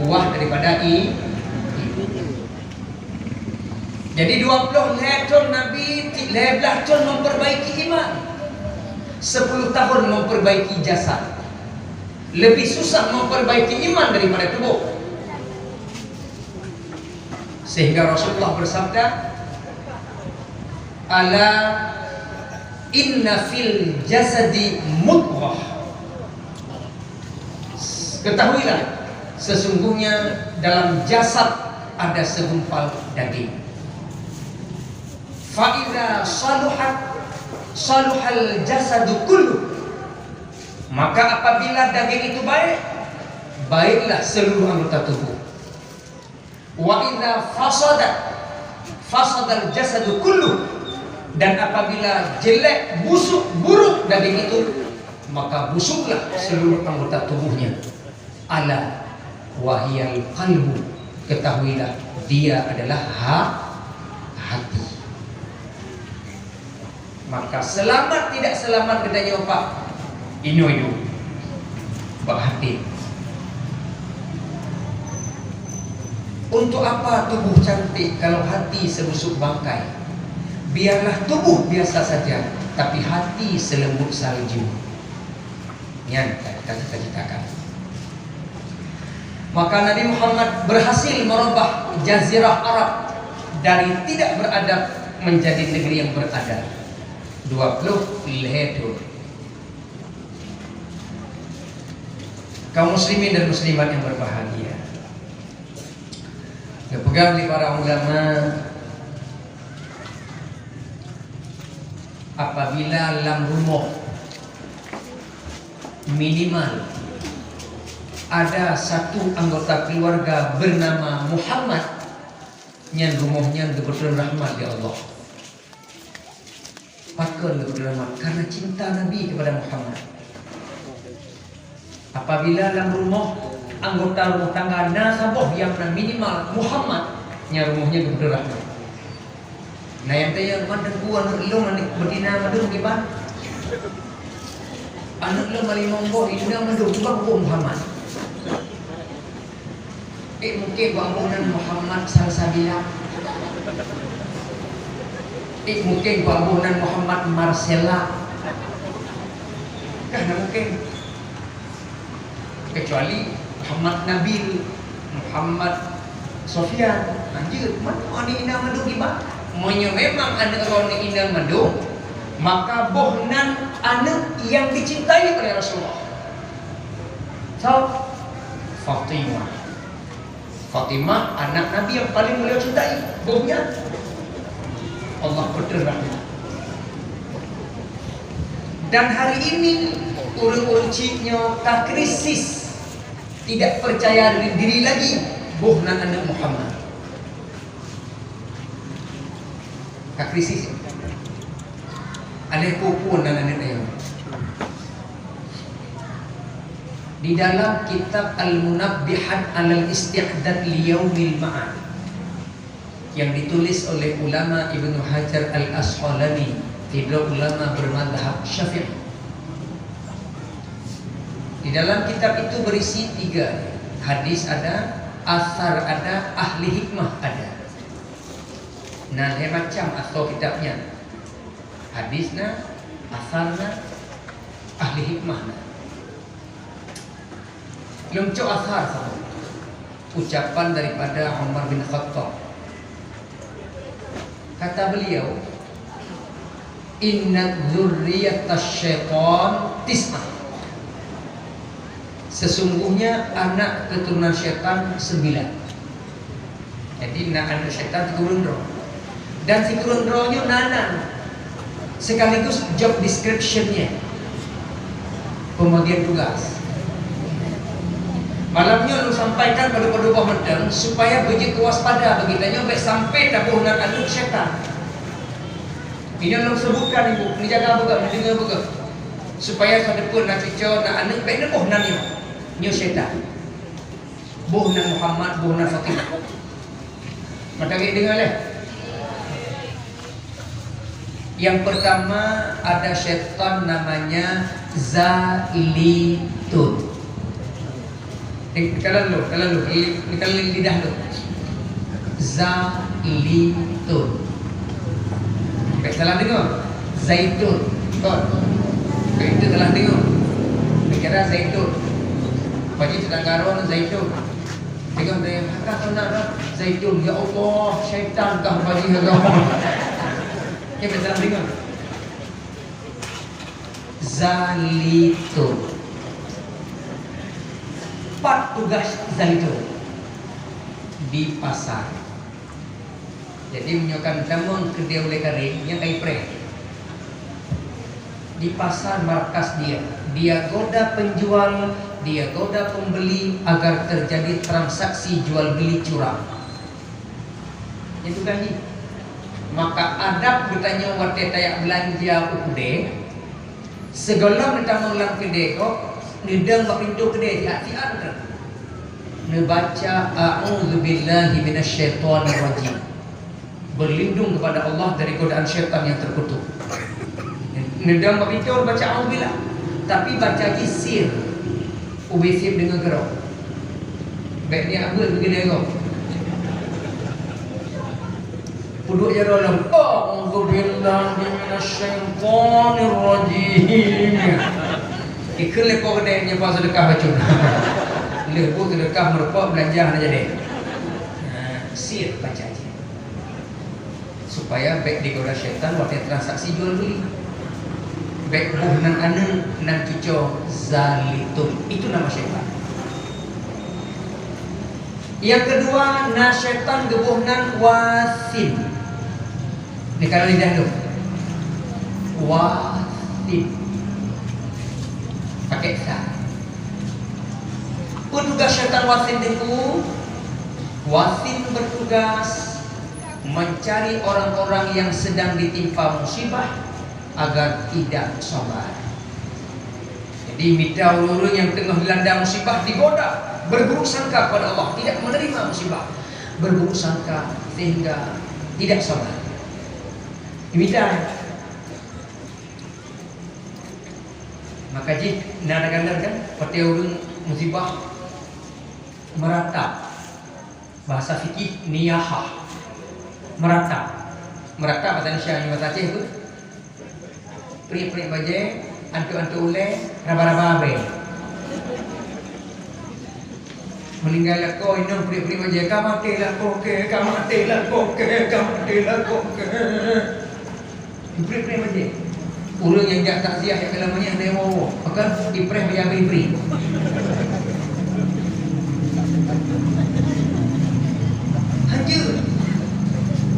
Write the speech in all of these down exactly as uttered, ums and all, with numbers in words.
Wah daripada i-, jadi dua ploh lhèe thon Nabi, ti-, lhèe blah thon memperbaiki iman. Sepuluh tahun memperbaiki jasad. Lebih susah memperbaiki iman daripada tubuh. Sehingga Rasulullah bersabda, "Ala inna fil jasadi mudghah." Ketahuilah, sesungguhnya dalam jasad ada segumpal daging. Fa idza saluhat, saluhal jasadu kullu. Maka apabila daging itu baik, baiklah seluruh anggota tubuh. Wa idza fasadat, fasadal jasadu kullu. Dan apabila jelek, busuk, buruk daging itu, maka busuklah seluruh anggota tubuhnya. Ala wahiyal qalbu, ketahuilah, dia adalah ha-, hati. Maka selamat tidak selamat geutanyoe bak inoe-inoe, bak hati. Untuk apa tubuh cantik kalau hati sebusuk bangkai? Biarlah tubuh biasa saja, tapi hati selembut salju. Nyan ka, ka, ka citakan. Maka Nabi Muhammad berhasil merubah jazirah Arab dari tidak beradab menjadi negeri yang beradab. Dua ploh lhèe thon. Kaum muslimin dan muslimat yang berbahagia, geupeugah lé para ulama, apabila lam rumoh minimal ada satu anggota keluarga bernama Muhammad, nyan rumoh nyan geubeuteun rahmat lé Allah. Pakon geubeuteun rahmat? Karena cinta Nabi kepada Muhammad. Apabila lam rumoh, anggota rumah tangga na saboh nyang na minimal Muhammad, nyan rumoh nyan geubeuteun rahmat. Na nyang tanyong, "Man Teungku, aneuk lôn aneuk beutina mandum kiban? Aneuk lôn ma limong boh, ina mandum, kiban boh Muhammad?" Eh, mungkin bak boh nan Muhammad Salsabila. Eh, mungkin bak boh nan Muhammad Marcella. Kan na mungkin. Kecuali Muhammad Nabil, Muhammad Sofian. Lanjut, mana aneuk ina mandum kiban? Meunyoe memang aneuk droeneuh ina mandum, maka boh nan aneuk yang dicintai oleh Rasulullah. So, Fatimah. Fatimah, anak Nabi yang paling beliau cintai. Boh nyan, Allah beuteun rahmat. Dan hari ini, ureueng-ureueng chik nyoe ka krisis, tidak percaya diri lagi, boh nan aneuk Muhammad. Ka krisis. Aneuk peue nan aneuk nyoe? Di dalam kitab Al-Munabbihat alal Isti'dad Liyaumil Ma'ad yang ditulis oleh ulama Ibnu Hajar Al-Asqalani, sidroe ulama bermadhab Syafi'i. Di dalam kitab itu berisi tiga, hadis ada, asar ada, ahli hikmah ada. Nah, lhèe macam asoe kitab nyan. Hadis na, asar na, ahli hikmah na. Lôn cok asar saboh. Ucapan daripada Umar bin Khattab. Kata beliau, "Inna dzurriyyatasy syaitan tis'ah." Sesungguhnya anak keturunan syaitan sembilan. Jadi, na aneuk syaitan sikureueng droe. Dan sikureueng droe nyoe na nan sekaligus job description-nya. Pembagian tugas. Malam nyoe lôn sampaikan padub-padub boh mantong supaya beujeuet waspada bagi tanyoe bèk sampai taboh nan aneuk syaitan. Inoe lôn seubutkan, Ibu, neujaga beugöt, neudeungoe beugöt. Supaya sateupeu na cucoe, na aneuk, bèk neuboh nan nyoe. Nyoe syaitan. Boh nan Muhammad, boh nan Fatimah. Mata gét dengar leh. Yang pertama, ada syaitan namanya Zalitun. Eh, kalon lu, kalon lu, li-, kalon lidah lu. Zalitun. Bèk salah deungö. Zaitun. Kon. Bèk itu salah deungö. Bèk kira zaitun. Bagi tetangga ron zaitun. Deungö deh, "Haka kena dah zaitun. Ya Allah, syaitan kah bagi haka." Ya, bèk salah deungö. Zalitun. Pat tugaih zalitun? Di pasar. Jadi, meunyoe kan tamong keudè ulèe kareng, nyan ka ipreh. Di pasar markas dia, dia goda penjual, dia goda pembeli agar terjadi transaksi jual beli curang. Nyan tugaih jih. Maka adab geutanyoe watèe tajak beulanja u keudè, sigohlom neutamong lam keudè gob, neudong bak pintoe keudè siat-siat droe. Neubaca, "A'udzubillahi minasyaitonirrajim." Berlindung kepada Allah dari godaan syaitan yang terkutuk. Neudong bak pintoe baca "A'udzubillah", tapi baca jih sir. Ubé seb deungö keudroe. Bèk neujak beuet keu keudè gob. Peuduek jaroe lom, "A'udzubillahi minasyaitonirrajim." Ikheun lé po keudè nyoe, "Bah, seudeukah bacut." Lheuh buet seudeukah, meurumpok, beulanja hana jadi. Nah, sir baca jih. Supaya bèk digoda syaitan watèe transaksi jual beli. Bèk boh nan aneuk, nan cuco zalitun. Itu nama syaitan. Nyang keudua, na syaitan geuboh nan wasin. Neukalon lidah lôn. Wasin. Pakai sa. Peue tugas syaitan wasin, Teungku? Wasin bertugas mencari orang-orang yang sedang ditimpa musibah agar tidak sabar. Jadi, mita ureueng-ureueng nyang teungoh dilanda musibah digoda, berburuk sangka kepada Allah, tidak menerima musibah, berburuk sangka sehingga tidak sabar. Mita. Maka jih na takalon kan, watèe ureueng musibah meurata. Bahasa fikih niyahah. Meurata. Meurata bahasa Indonesia, bahasa Aceh tu. Priek-priek bajèe, antuk-antuk ulèe, raba-raba abèe. Meuninggai lakoe inong priek-priek bajèe, ka maté lakoe kèe, ka maté lakoe kèe, ka maté lakoe kèe. Ipreh-preh bajèe. Ureueng nyang jak takziah jak keulamanyah na woe-woe, bahkan ipreh bajèe abéh ipreh. Hanjeuet.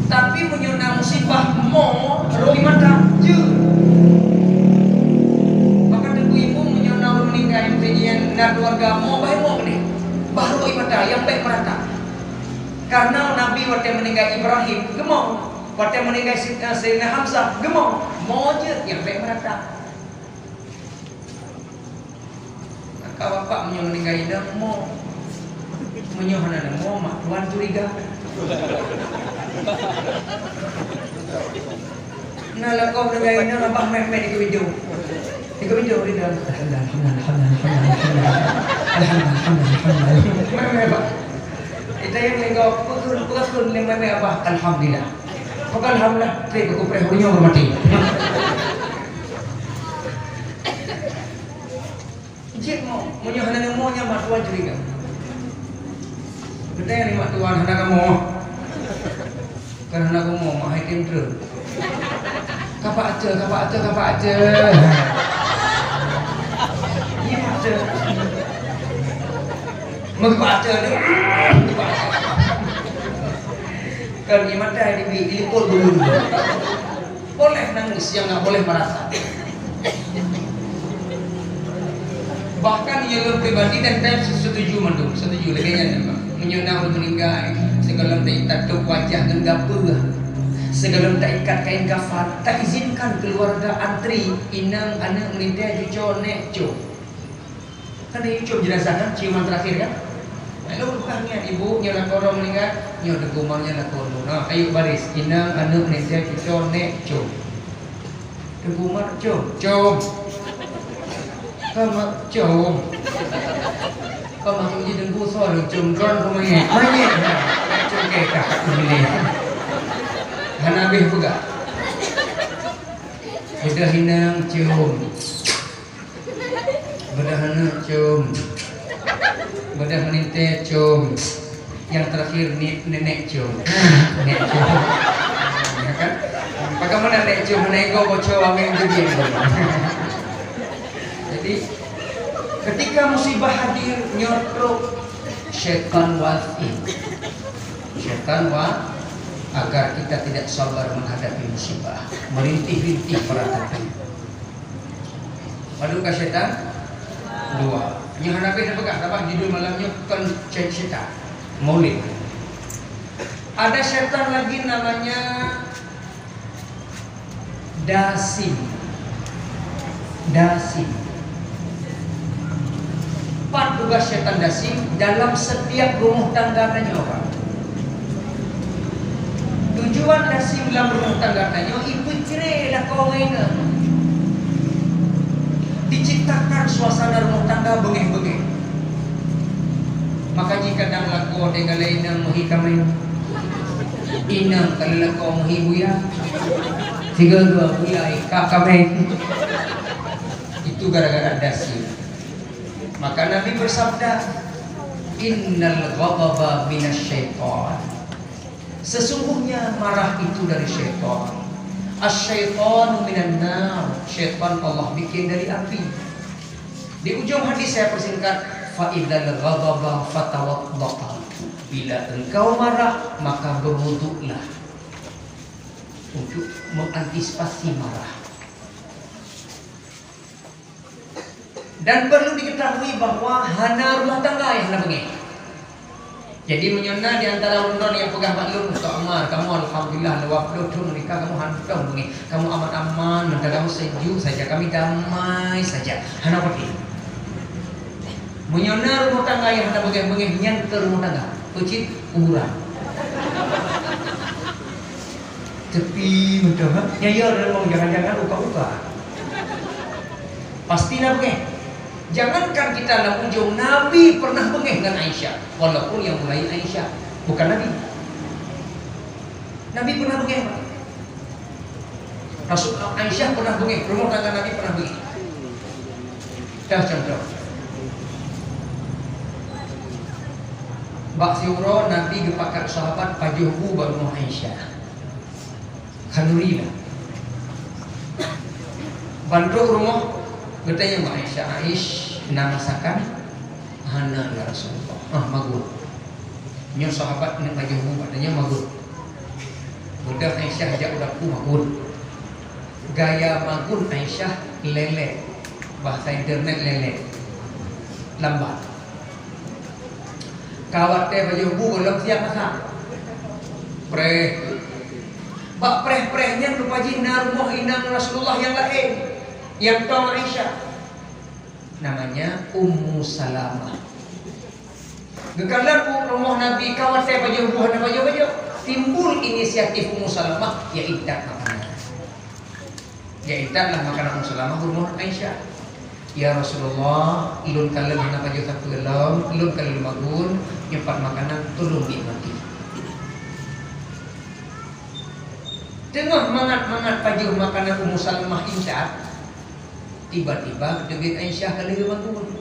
Tapi meunyoe na musibah mo, rhot ie mata, jeuet. Maka teungku ibu meunyoe na ureueng meuninggai, miseue na keuluwarga mo, bah mo keudeh, bah rhot ie mata, nyang bèk meurata. Karena Nabi watèe meuninggai Ibrahim, geumo. Watèe meuninggai Si-, eh, Saidina Hamzah, geumo. Mo jeuet nyang bèk meurata. Maka bapak meunyoe meuninggai inong, mo. Meunyoe hana mo, mak tuan curiga. Na lakoe meuninggai inong, abah mèt-mèt dikeue bidong. Dikeue bidong, bidong. Alhamdulillah, alhamdulillah, alhamdulillah. Alhamdulillah, alhamdulillah, alhamdulillah. Mèt-mèt, Pak. Ita nyang lengkap, peukheun, peukheun lé mèt-mèt, abah. Alhamdulillah. Bukan alhamdulillah, trép aku preh uroe nyoe maté. Jeuet mo, meunyoe hana neumo nyan mak tuan curiga. Geutanyoe nyan mak tuan hana kamoe. Kan hana kamoe, mak hai tem treun. Kapak aca, kapak aca, kapak aca. Iya, mak aca. Meukapak aca dia. Kan ie mata dibi, diliput bulu. Boleh nangis, yang nggak boleh merasa. Bahkan ia lôn pribadi dan saya setuju mandum, setuju lagèe nyan memang. Meunyoe na ureueng meuninggai, sigohlom taikat tôp wajah ngon gapeuh, sigohlom taikat kain kafan, taizinkan keuluwarga antri, inong, aneuk, meulintèe, cuco, nèk, com. Kan na cuco jenazah kan, ciuman terakhir kan? Lalu bukan niat ibu nyoe lakoe droe meuninggai, nyoe teungku ma nyoe lakoe droe. Nah, ayo baris, inong, aneuk, meulintèe, cuco, nèk, com. Teungku ma com, com. Ka ma com. Ka ma com jih teungku. Oh, lucong kon peumayét. Mayét dah. Cungke kah kat pemilih. Hana habéh peugah. Beudôh inong cium. Beudôh aneuk cium. Beudôh meulintèe cium. Yang terakhir ni nenek cium. Nenek cium. Ya kan? Bagaimana nenek cium? Hana igo bocor angin gede. Jadi, ketika musibah hadir, nyoe trok syaitan wa. Syaitan wa, agar kita tidak sabar menghadapi musibah, merintih-rintih peratapan. Padum ka syaitan? Dua. Nyoe hana habéh tapeugah, sabab judul malam nyoe kon syaitan. Maulid. Ada syaitan lagi namanya Dasim. Dasim. Pat tugas syaitan dasim dalam setiap rumah tangga tanyoe, Pak. Tujuan dasim lam rumah tangga tanyoe, ipeucre lakoe ngon inong. Diciptakan suasana rumah tangga beungéh-beungéh. Maka jih kadang lakoe tinggai inong meuhi kaméng. Inong ka lheueh lakoe meuhi buya. Sigoe-goe buya ikab kaméng. Itu gara-gara dasim. Maka Nabi bersabda, "Innal ghadaba minasy syaitan." Sesungguhnya marah itu dari syaitan. "Asy-syaitanu minan nar." Syaitan Allah bikin dari api. Di ujung hadis saya persingkat, "Fa idzal ghadaba fatawadda." Bila engkau marah, maka berwuduklah untuk mengantisipasi marah. Dan perlu diketahui bahwa hana rumah tangga nyang hana beungéh. Jadi, meunyoe na di antara ulôn nyang peugah bak lôn, "Tok Amar, kamoe alhamdulillah dua ploh thon nikah, kamoe hantom beungéh. Kamoe aman-aman, mantong kamoe sejuk saja, kami damai saja." Hana pati. Meunyoe na rumah tangga nyang hana beungéh-beungéh, nyan keu rumah tangga. Peucit kuburan. Tepi mantong, ha? Nyan ya, jangan-jangan uka-uka. Pasti na beungéh. Jangankan kita lam ujong, Nabi pernah beungéh ngon Aisyah, walaupun yang mulai Aisyah, bukan Nabi. Nabi pernah beungéh, Pak. Rasul, Aisyah pernah beungéh, rumah tangga Nabi pernah beungéh. Dah contoh. Bak siuroe Nabi geupakat sahabat pajoh bu bak rumoh Aisyah. Khanuri lah. Ban trok rumoh, geutanyong bak Aisyah, "Aish, na masakan?" "Hana, ya Rasulullah." "Ah, magun." Nyoe sahabat keuneuk pajoh bu, katanya magun. Beudôh Aisyah jak u dapu magun. Gaya magun Aisyah lélét. Bahasa internet lélét. Lambat. Ka watèe pajoh bu gohlom siap masak. Preh. Bak preh-preh nyan rupa jih na rumoh inong Rasulullah nyang laén, nyang tông Aisyah. Namanya Ummu Salamah. Geukalon u rumoh Nabi ka watèe pajoh bu hana pajoh-pajoh. Timbul inisiatif Ummu Salamah, ya intat makanan. Ya intat lah makanan Ummu Salamah u rumoh Aisyah. "Ya Rasulullah, ulôn kalon hana pajoh sapeue lom, ulôn ka lheueh magun, nyoe pat makanan, tulông nikmati." Teungoh mangat-mangat pajoh makanan Ummu Salamah intat, tiba-tiba geuteubiet Aisyah ka lheueh magun.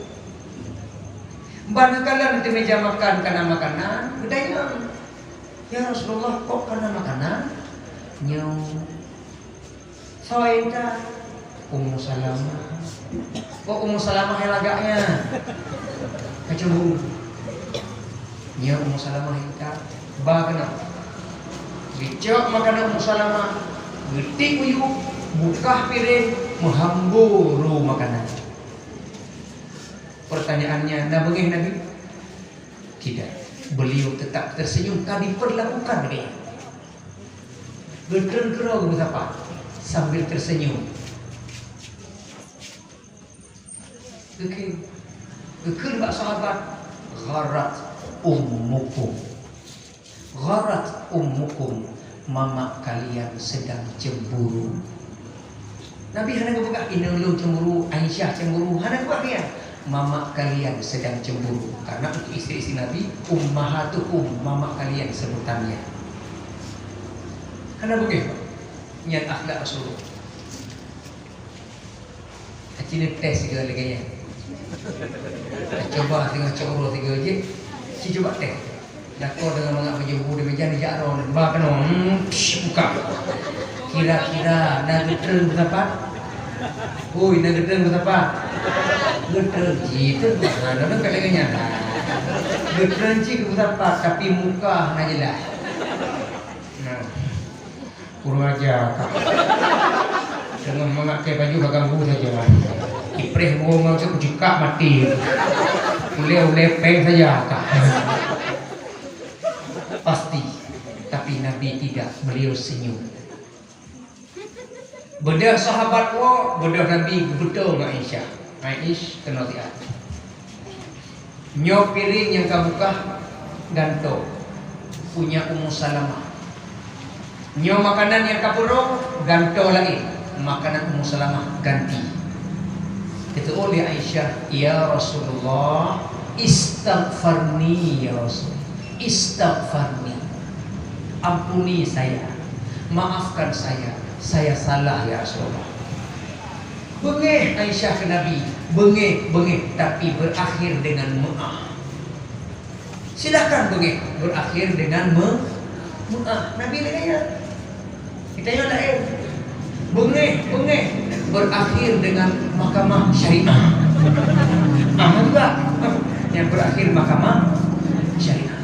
Ban geukalon di meja makan ka na makanan, geutanyong, "Ya Rasulullah, kok ka na makanan?" Nyoe Soe intat? Ummu Salamah. Oh, Ummu Salamah nyang lagak nyan. Ka cemburu. Nyoe Ummu Salamah intat. Ba keunoe. Geucok makanan Ummu Salamah, geutik u yup, bukah piréng, meuhambô ru makanan. Pertanyaannya, na beungéh Nabi? Tidak. Beliau tetap tersenyum, ka diperlakukan lagèe nyan. Geutreun keudroe geumeusapa sambil tersenyum. Geukheun, geukheun bak sahabat, "Gharat ummukum. Gharat ummukum, mama kalian sedang cemburu." Nabi hana geupeugah, "Inong lôn cemburu, Aisyah cemburu." Hana geupeugah lagèe nyan. Mamak kalian sedang cemburu. Karena untuk istri-istri Nabi, ummahatukum, mamak kalian sebutannya. Hana beugöh. Nyan akhlak Rasulullah. Aci neutés sigoe lagèe nyan. Tacuba singoh cok uroe sigoe jih, ci cuba tés. Lakoe deungon mangat bajèe bu di meja, neujak droeneuh, ba keunoe, hmm, psh, buka. Kira-kira na geutreun beusapat? Ui, na geutreun beusapat? Geutreun cit, teuh, ha, lalu ka lagèe nyan. Geutreun cit beusapat, tapi muka hana jeulaih. Nah. Kurang aja, Kak. Deungon mangat keu baju ka ganggu saja. Ipreh buong ngon cekak mati. Ulèe-ulèe péng saja, Kak. Pasti. Tapi Nabi tidak, beliau senyum. Beudôh sahabat woe, beudôh Nabi geubeutôi ngon Aisyah. Aish, keunoe siat. Nyoe piréng nyang ka bukah, gantoe, punya Ummu Salamah. Nyoe makanan nyang ka peuroh, gantoe laén, makanan Ummu Salamah, ganti. Geuteu'oh lé Aisyah, "Ya Rasulullah, istaghfarni ya Rasul, istaghfarni. Ampuni saya, maafkan saya, saya salah ya Rasulullah." Beungéh Aisyah keu Nabi, beungéh, beungéh, tapi berakhir dengan meu'ah. Silahkan beungéh, berakhir dengan me-, meu'ah. Nabi lagèe nyan. Kita nyoe laén. Beungéh, beungéh, berakhir dengan mahkamah syariah. Ah, juga. Yang berakhir mahkamah syariah.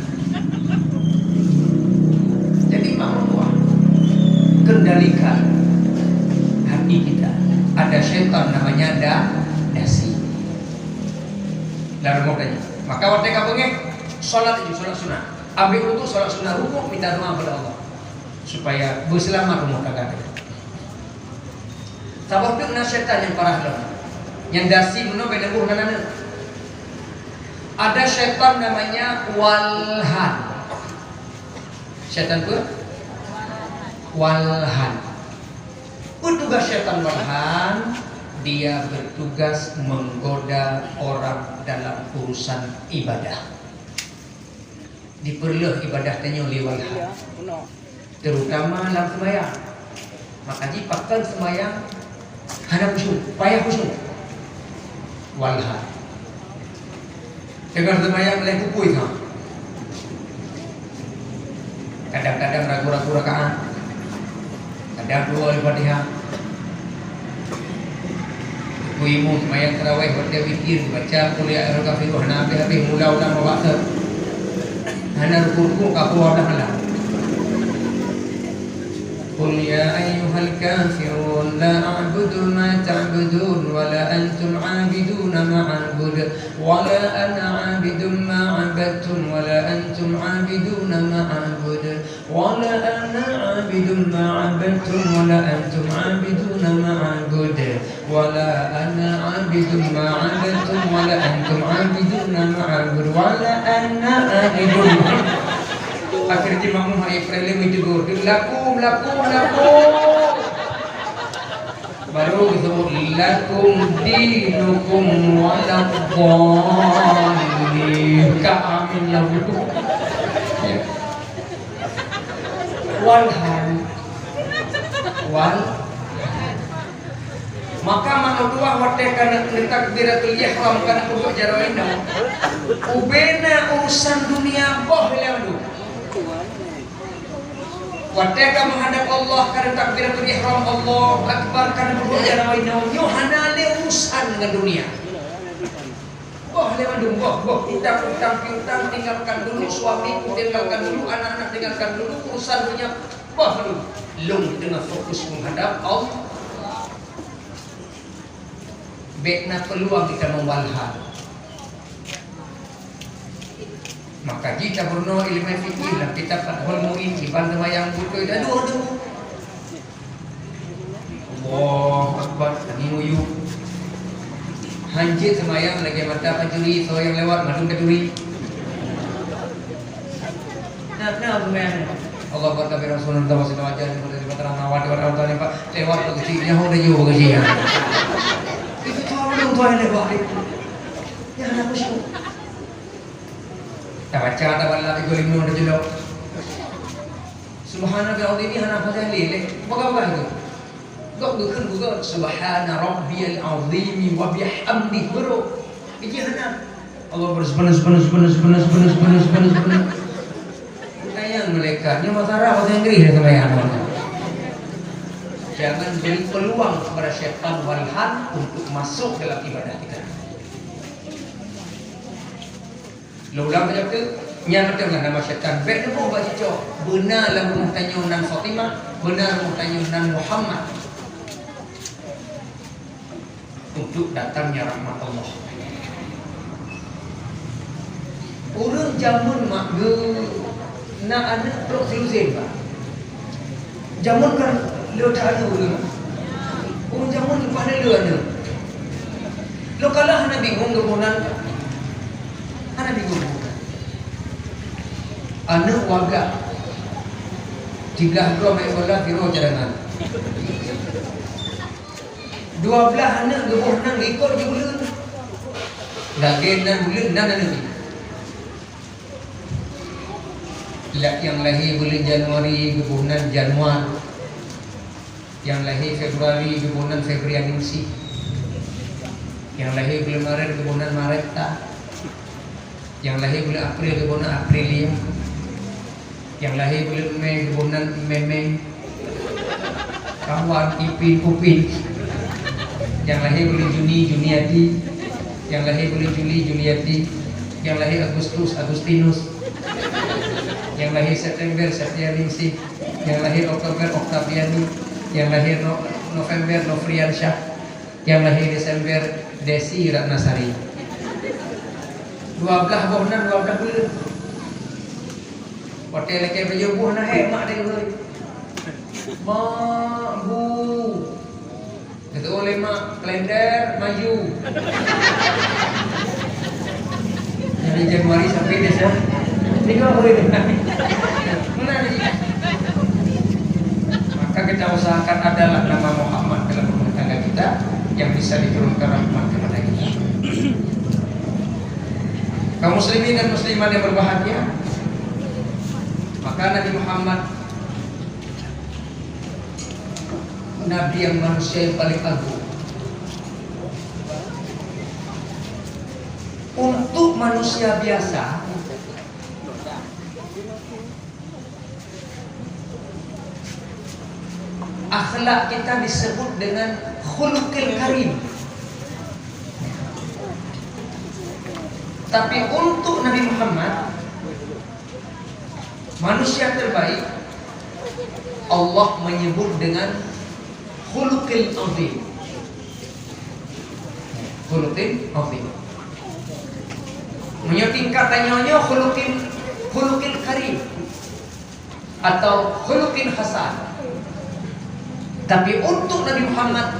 Jadi, makmum, kendalikan hati kita. Ada syaitan namanya da-, dasi. Dalam rumoh tadi. Maka watèe ka beungéh, salat itu, salat sunat. Ambil wudu, salat sunat, rukuk, minta doa pada Allah. Supaya beuseulamat rumoh tangga tadi. Saboh teuk na syaitan nyang parah lom. Nyang dasi meunoe bèk neuboh nan aneuk. Ada syaitan namanya Walhan. Syaitan peue? Walhan. Peue tugas syaitan Walhan? Dia bertugas menggoda orang dalam urusan ibadah. Dipeureuloh ibadah tanyoe lé Walhan. Terutama lam seumayang. Maka jih pakon seumayang hana khusyuk, payah khusyuk. Walhan. Teungoh seumayang lé pukui sa. Kadang-kadang ragu-ragu rakaat. Kadang dua Al-Fatihah. Ku imum seumayang tarawih watèe witir baca qul ya ayyuhal kafirun hana habéh-habéh, mula ulang babak seuh. Hana rukuk-rukuk ka puwoe dah malam. Qul ya ayyuhal kafirun la a'budu ma ta'budun wa la antum 'abiduna ma a'bud wa la ana 'abidun ma 'abadtum wa la antum 'abiduna ma a'bud. Wala ana 'abidun ma 'abadtum wala antum 'abiduna ma a'bud. Wala ana 'abidun ma 'abadtum wala antum 'abiduna ma a'bud. Wala ana 'abidun. Akhirnya makmum hai prelim itu go. Lakum, lakum, lakum. Baru disebut lakum dinukum waladdallin. Ka amin lah betul. Ya. Walhan. Wal. Maka manoe tuah watèe ka na takbiratul ihram ka na peubuet jaroe inoe. Ubena urusan dunia boh lé. Watèe ka meuhadap Allah, ka takbiratul ihram, Allahu Akbar, ka peubuet jaroe inoe, nyoe hana lé urusan ngon dunia. Boh lé mandum, boh, boh, utang-utang piutang, tinggalkan dulu suami, tinggalkan dulu anak-anak, tinggalkan dulu urusan dunia, boh dulu. Lôn teungoh fokus meuhadap Allah. Bèk na peuluang kita meuwalhan. Maka jih tapurunoe ileumèe fikih lam kitab Fathul Muin, iban seumayang beutôi dah dua tu. Allahu Akbar, tani uyuek. Hanjeuet seumayang lagèe mata pancuri, soe nyang lewat mandum kacuri. Nah, nah, seumayang. Allahu Akbar kabira, subhanallah, walhamdulillah, wala ilaha illallah, wallahu akbar, Allahu akbar, lewat bak keuci, nyaho dah jauh bak keuci, ya. Itu tu orang tu yang lewat. Hana khusyuk. Tabaca, tabalah, tiga lima, tajelok. Subhanal azim hana hafal tahlil, eh. Peugah-peugah itu. Gok geukheun buka, "Subhana rabbiyal azimi wa bihamdi." Baru. Iji hana. Allah ber-, subhana, subhana, subhana. Bukan yang malaikat. Ini bahasa Arab, bahasa Inggris ya, sama yang. Jangan beri peluang kepada syaitan wal han untuk masuk dalam ibadah kita. Lôn ulang saja tu, nyan mantong lah nama syaitan. Bèk neuboh bak cicok. Beuna lam rumoh tanyoe nan Fatimah, beuna rumoh tanyoe nan Muhammad. Untuk datangnya rahmat Allah. Ureueng jameun mak geu na aneuk trok silusen, bah. Jameun kan le that aneuk ureueng. Ureueng jameun leupah le aneuk. Lôn kalah hana bingung geuboh nan. Hana bingung geuboh nan. Aneuk wablah. Siblah droe main bola, sidroe cadangan. Dua blah aneuk geuboh nan ikot di buleuen. Lagèe nan buleuen nan aneuk. Nyang lahé buleuen Januari geuboh nan Januar. Nyang lahé Februari geuboh nan Febrianusi. Nyang lahé buleuen Maret geuboh nan Maretta. Nyang lahé buleuen April geuboh nan Aprilia. Nyang lahé buleuen Mei geuboh nan Meme. Kawan Ipin Upin. Nyang lahé buleuen Juni, Juniati. Nyang lahé buleuen Juli, Juliati. Nyang lahé Agustus, Agustinus. Nyang lahé September, Septianingsih. Nyang lahé Oktober, Oktaviani. Nyang lahé No-, November, Nofriansyah. Nyang lahé Desember, Desi Ratnasari. Dua blah boh nan, dua blah buleuen. Watèe lakèe bajèe boh nan, hèk mak deh, hei. Mak, bu. Kata oleh mak, kalender, maju. Dari Januari sampai Desember. Tiga hari. Mana ni? Maka kita usahakan adalah nama Muhammad dalam rumah tangga kita yang bisa diturunkan rahmat kepada kita. Kaum muslimin dan muslimat yang berbahagia, maka Nabi Muhammad Nabi yang manusia yang paling agung. Untuk manusia biasa, akhlak kita disebut dengan khuluqil karim. Tapi untuk Nabi Muhammad, manusia terbaik, Allah menyebut dengan khuluqil azim. Khuluqil azim. Meunyoe tingkat tanyoe nyoe khuluqin, khuluqil karim atau khuluqin hasan. Tapi untuk Nabi Muhammad,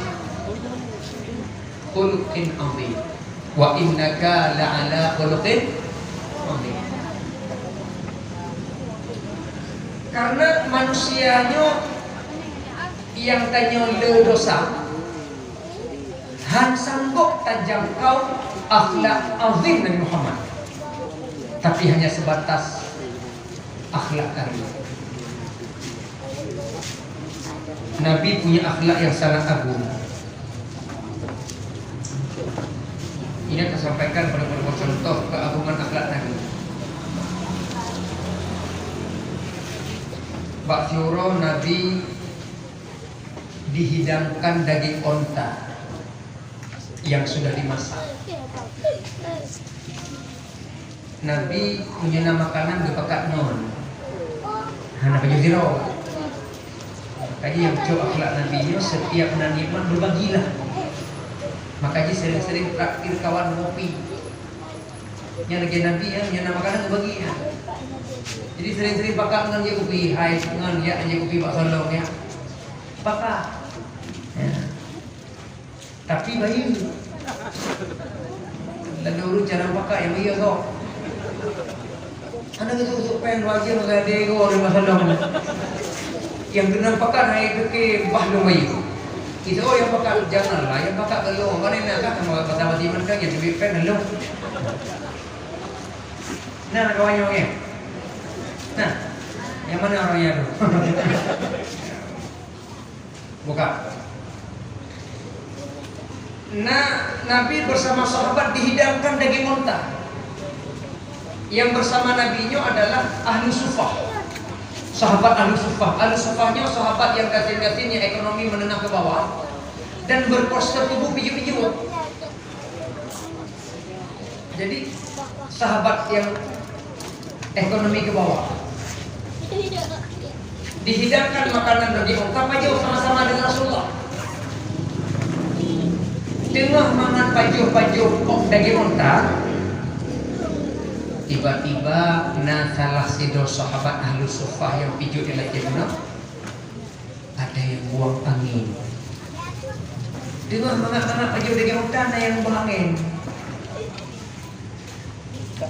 khuluqin azim. Wa innaka la'ala khuluqin azim. Karena manusia nyoe nyang tanyoe le dosa, han sanggob tajangkau akhlak azim Nabi Muhammad, tapi hanya sebatas akhlak karim. Nabi punya akhlak yang sangat agung. Ini akan sampaikan pada beberapa contoh keagungan akhlak Nabi. Bak siuroe Nabi dihidangkan daging onta yang sudah dimasak. Nabi meunyoe na makanan geupakat ngon. Hana baju zero. Makanya nyang cok akhlak Nabi nyoe, setiap na nikmat berbagilah. Makanya sering-sering traktir kawan ngopi. Nyang lagèe Nabi ya, nyang na makanan beubagi ya. Jadi sering-sering pakat ngon dia kopi, hai ngon dia, dia kopi bak salon ya. Pakat. Ya. Tapi bayeue. Lalu ureueng jarang pakat nyang bayeue kok. Hana geusuk-suk péng dua jeuem gadé kok di masa lom. Nyang keunong pakat hai pike bah lom bayeue. Itu yang pakat, janganlah yang pakat geulong. Mana nak kah sama kata mati mentang yang duit pen geulong. Nah, kawan nyoe. Nah, yang mana orangnya tu? Buka. Nah, Nabi bersama sahabat dihidangkan daging unta. Yang bersama Nabi nyoe adalah ahlu sufah. Sahabat ahlu sufah. Ahlu sufah nyoe sahabat yang gasien-gasien, yang ekonomi menengah ke bawah dan berpostur tubuh pijuk-pijuk. Jadi, sahabat yang ekonomi ke bawah. Dihidangkan makanan bagi unta pajoh sama-sama dengan Rasulullah. Teungoh mangat pajoh-pajoh daging unta, tiba-tiba na salah sidroe sahabat ahlu sufah nyang pijuet di latih bunoe, ada yang buang angin. Teungoh mangat-mangat pajoh daging unta, na yang buang angin.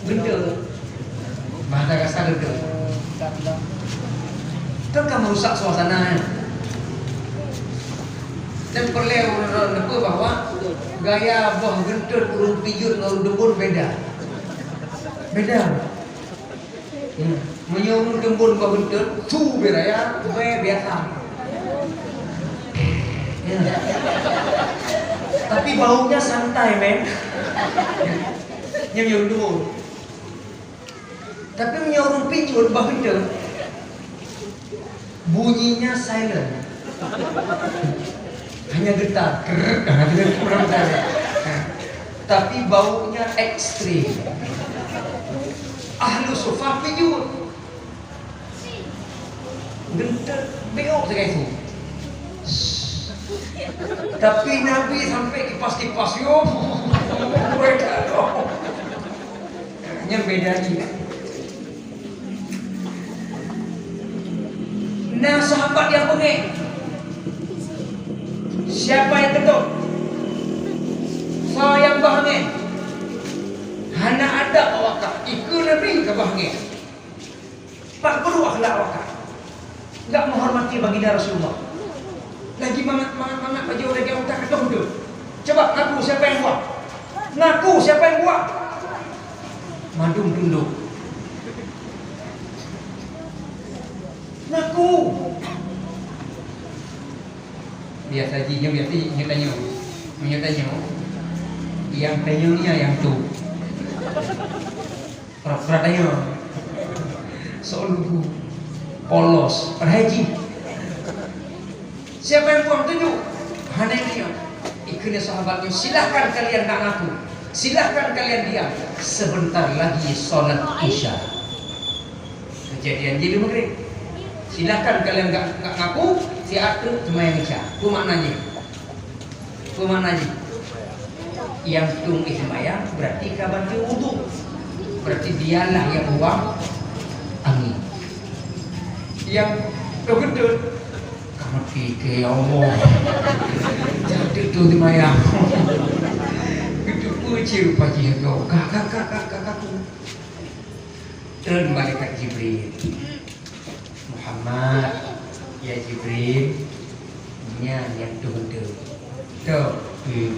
Gendut. Bahasa kasar gendut. Kan ka merusak suasana, ya. Dan peureulée ureuëng neupeu bahwa gaya boh gendut ureuëng pijuet ngon ureuëng teumbon beda. Beda. Ya. Meunyoe ureuëng teumbon boh gendut, su beda, ya, beda biasa. Ya. Tapi baunya santai, men. Nyan meunyoe ureuëng teumbon. Tapi meunyoe ureuëng pijuet bah kencang, bunyinya silent. Hanya getar, krrrk, hanya getar. Tapi baunya ekstrim. Ahlu sufah pijuet. Geunteut beok sagai su. Tapi Nabi sampai kipas-kipas, yo. Nyan beda jih. Nah, sahabat nyang beungéh. Siapa yang ketok? Soe nyang bah angén? Hana adab awak, ikeu Nabi ka bah angén. Pat peue akhlak awak? Enggak menghormati baginda Rasulullah. Lagi mangat, mangat, mangat baju lagi otak keudong tu. Coba ngaku siapa yang buang? Ngaku siapa yang buang? Mandum tunduk. Ngaku. Biasa jih nyoe, biasa jih nyoe tanyoe. Nyoe tanyoe. Yang tanyoe ni yang tu. Pura-pura tanyong. Sok lugu. Polos. Padahai jih. Siapa yang buang? Tunjuk. Hana yang tanyong. Ikheun sahabat tu, "Silahkan kalian nak ngaku. Silahkan kalian diam. Sebentar lagi salat Isya." Kejadian jih di Maghrib. "Silahkan kalian nak, nak ngaku, siat teuk seumayang Isya." Peue makna jih? Peue makna jih? Nyang tueng éh sembahyang berarti ka baca wudu. Berarti dialah nyang buang angin. Nyang teukeudeuet, ka mati keu, ya Allah. Jatuh tu sembahyang. Itu pun ciri pajih tu. Ka, ka, ka, ka, ka, ka. Turun malaikat Jibril. Muhammad, ya Jibril, nyan nyang tueng tu. Tu, hmm.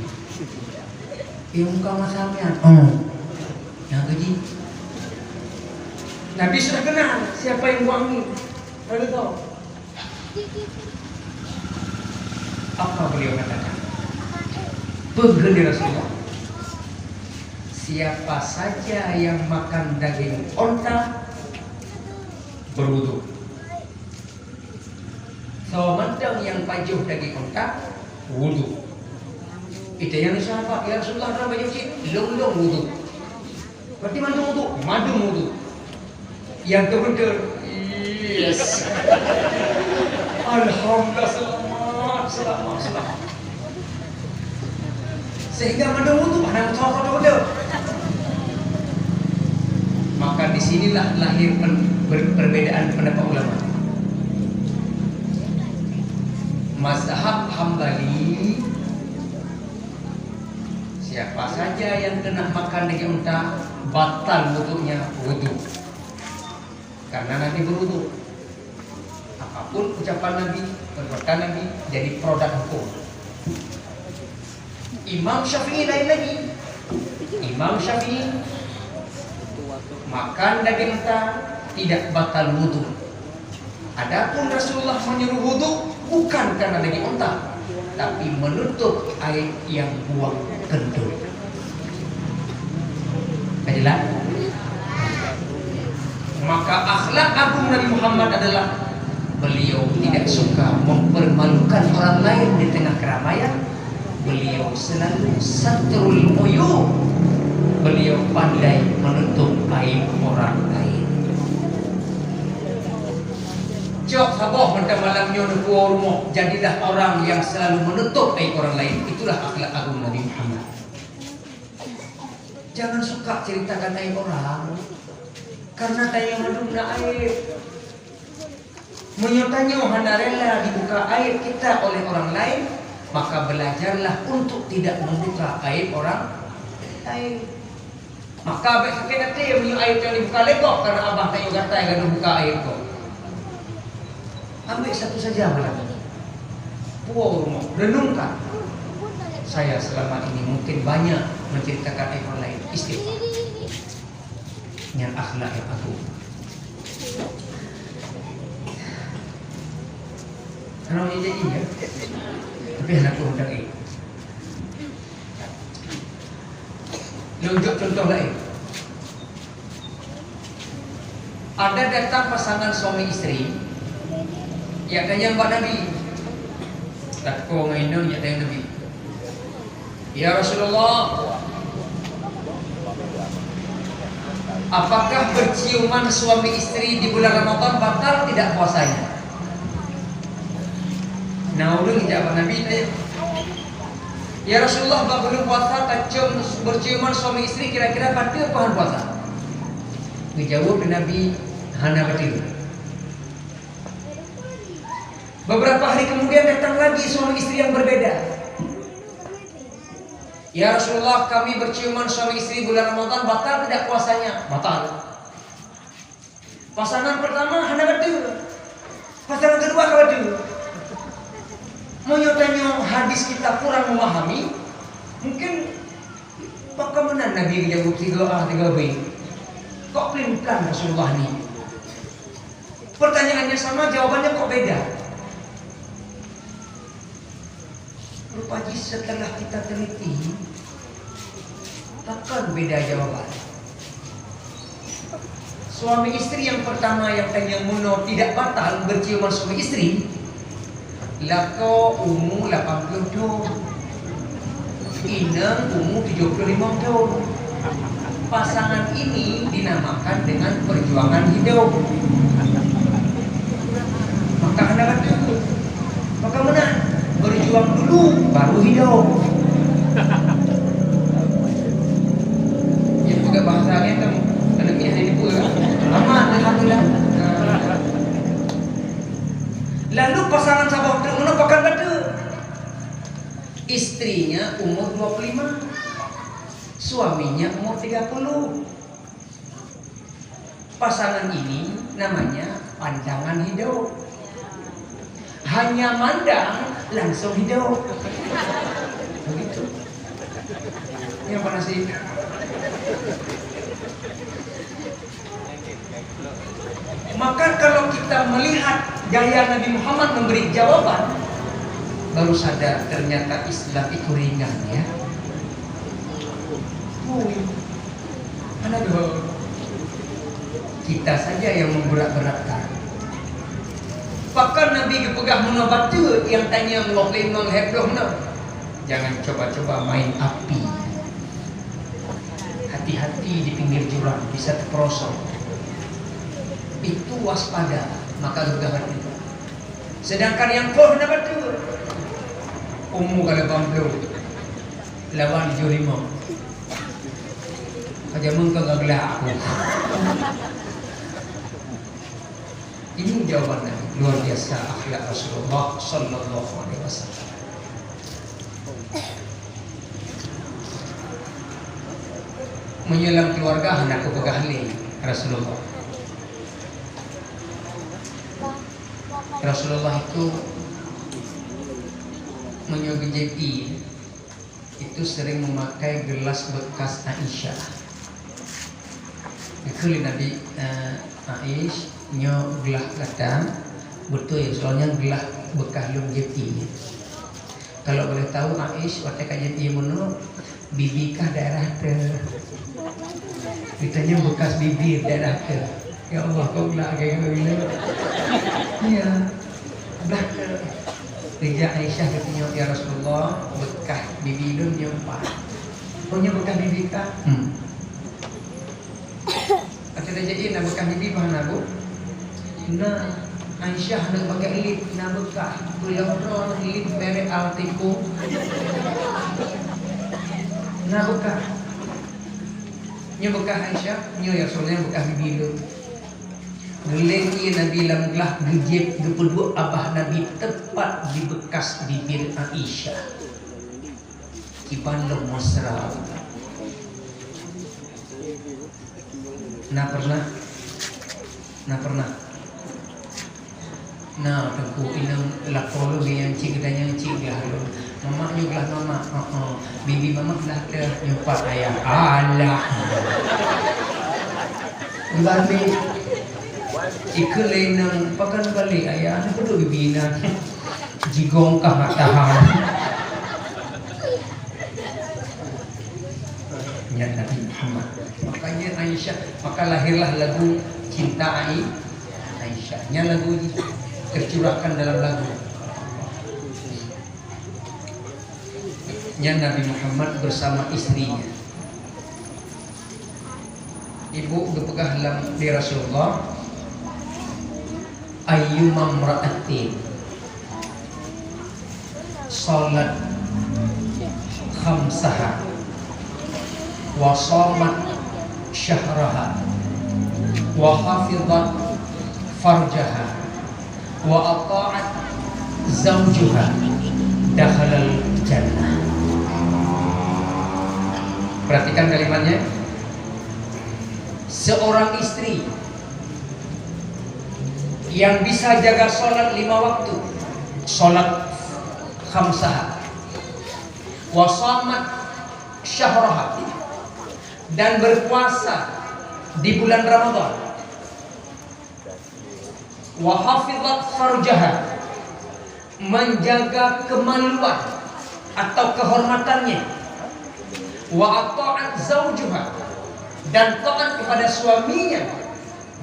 Ié muka masa nyan. Oh. Nyang tu jih. Nabi sudah kenal siapa yang buang ni. Lalu tahu. Apa beliau katakan? Peugah Rasulullah, "Siapa saja yang makan daging onta, berwudu. Soe mantong nyang pajoh daging onta, wudu." Itu yang sahabat, "Ya Rasulullah, dalam baju cit, lôn-lôn wudu." Berarti mandum wudu, mandum wudu. Yang tu betul. Yes. Alhamdulillah, selamat, selamat, selamat. Sehingga mandum wudu, hana meutoh-toh betul. Maka di sinilah lahir pen-, per-, perbedaan pendapat ulama. Mazhab Hambali, siapa saja yang kena makan daging unta, batal wudunya, wudu. Karena Nabi berwudu. Apapun ucapan Nabi, perbuatan Nabi jadi produk hukum. Imam Syafi'i lain lagi. Imam Syafi'i, makan daging unta tidak batal wudu. Adapun Rasulullah menyuruh wudu bukan karena daging unta, tapi menutup aib yang buang kentut. Ka jelas? Maka akhlak agung Nabi Muhammad adalah beliau tidak suka mempermalukan orang lain di tengah keramaian. Beliau selalu satrul uyub. Beliau pandai menutup aib orang lain. Cok saboh mantong malam nyoe neupuwoe rumoh, jadilah orang yang selalu menutup aib orang lain. Itulah akhlak agung Nabi Muhammad. Jangan suka ceritakan aib orang, karena tanyoe mandum na aib. Meunyoe tanyoe hana rela dibuka aib kita oleh orang lain, maka belajarlah untuk tidak membuka aib orang lain. Maka bék sakét até meunyoe aib tanyoe dibuka lé gob, karena abah tanyoe gatai ka buka aib gob. Ambil satu saja malam ini. Puwoe rumoh, renungkan. Saya selama ini mungkin banyak menceritakan aib orang lain. Istighfar. Nyan akhlak yang agung. Kalau ini jadi ya, tapi anak pun udah eh. Lôn jok contoh laén. Ada datang pasangan suami isteri, jak tanyong bak Nabi. Takot ngon inong jak tanyong Nabi, "Ya Rasulullah, apakah berciuman suami isteri di bulan Ramadan batal tidak puasanya?" Na ureuëng jak bak Nabi tanyong, "Ya Rasulullah, bak buleuen puasa tacium, berciuman suami isteri kira-kira bateue peue hana puasa?" Geujaweueb lé Nabi, "Hana bateue." Beberapa hari kemudian datang lagi suami isteri yang berbeda. "Ya Rasulullah, kami berciuman suami isteri bulan Ramadan, batal tidak puasanya?" "Batal." Pasangan pertama hana bateue. Pasangan kedua ka bateue. Meunyoe tanyoe hadis kita kurang memahami, mungkin pakon meunan Nabi geujaweueb tiga A tiga B. Kok pelin-pelan Rasulullah ni? Pertanyaannya sama, jawabannya kok beda? Rupa jih setelah kita teliti, takkan beda jawaban. Suami isteri yang pertama yang tanyong meunoe tidak batal berciuman suami isteri, lakoe umu lapan puluh thon, inong umu tujoh puluh limong thon. Pasangan ini dinamakan dengan perjuangan hidup. Maka hana bateue. Maka meunan, berjuang dulu, baru hidup. Jadi, peugah bahasa laén kan, pandemi hari ni pun aman, alhamdulillah. Lalu pasangan saboh treuk meunoe pakon bateue. Istrinya umur dua puluh lima, suaminya umur tiga puluh. Pasangan ini namanya pandangan hidup. Hanya mandang, langsung hidup. Begitu. Yang mana sih? Maka kalau kita melihat gaya Nabi Muhammad memberi jawaban, baru sadar ternyata Islam itu ringan, ya. Ui, mana dong? Kita saja yang memberat-beratkan. Pakon Nabi geupeugah meunoe bateue nyang tanyong lhèe ploh lhèe ploh nyoe? Jangan coba-coba main api. Hati-hati di pinggir jurang, bisa terperosok. Itu waspada, maka geupeugah bateue. Sedangkan nyang ploh na bateue, umu ka lapan ploh, lawan tujoh limong. Ka jameun ka geulah aku. Ini jawaban Nabi, luar biasa akhlak Rasulullah sallallahu alaihi wasallam. Meunyoe lam keluarga hana kupeugah lé Rasulullah. Rasulullah itu Meunyoe geujieb ié, itu sering memakai gelas bekas Aisyah. Geukheun lé Nabi, eh, "Aish, nyoe glah gata." "Beutôi, soalnya glah bekas lôn jieb ié." "Kalau boleh tahu, Aish, watée ka jieb ié meunoe, bibi kah daerah teuh?" Ditanya bekas bibi daerah teuh. Ya Allah, kok glah lagée nyoe. Iya. Blah teuh. Geujak Aisyah geutanyong, "Ya Rasulullah, bekas bibi lôn nyoe pat." "Oh, nyoe bekas bibi kah?" "Hmm." "Até tajak ié na bekas bibi bah na, Bu?" "Na, Aisyah, na pakai lip, na bekas. Peulom droe lip merek Alteco. Na bekas." "Nyoe bekas Aisyah?" "Nyoe, ya Rasulullah, bekas bibi lôn." Geuleng ié Nabi lam glah, geujieb, geupeuduek babah Nabi tepat di bekas bibir Aisyah. Kiban lom mesra. Na pernah? Na pernah? Na, Teungku, inong lakoe lôn nyang cit geutanyong cit glah lôn. Mamak nyoe glah mamak. Heeh. Bibi mamak glah teuh, nyoe pat ayah. Alah. Balik. Ikheun lé inong, pakon balik ayah? Nyoe peuduek bibi na. Jigong kah mak tahan. Nyan Nabi Muhammad. Makanya Aisyah, maka lahirlah lagu Cinta Ai-, Aisyah. Nyan lagu ni tercurahkan dalam lagu. Nyan Nabi Muhammad bersama istrinya. Ibu geupeugah lam di Rasulullah, "Ayyuma imra'atin shalat khamsaha, wa shamat syahraha, wa hafizat farjaha, wa atha'at zaujaha, dakhalal jannah." Perhatikan kalimatnya. Seorang istri yang bisa jaga sholat lima waktu, sholat khamsaha, wa shamat syahraha, dan berpuasa di bulan Ramadan, wa hafizat farjaha, menjaga kemaluan atau kehormatannya, wa ata'at zaujaha, dan taat kepada suaminya,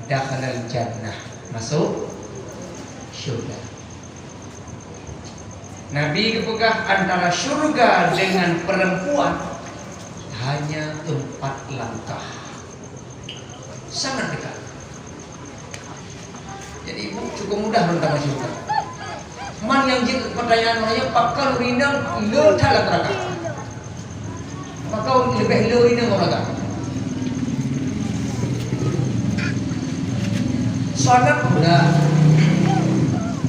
dakhalal jannah, masuk syurga. Nabi geupeugah antara syurga dengan perempuan hanya empat langkah. Sangat dekat. Jadi, cukup mudah rôh tamong syurga. Man nyang jeuet pertanyaan nyan, pakon ureueng inong le that lam neuraka? Pakon leubeh le ureueng inong lam neuraka? Sholat pula.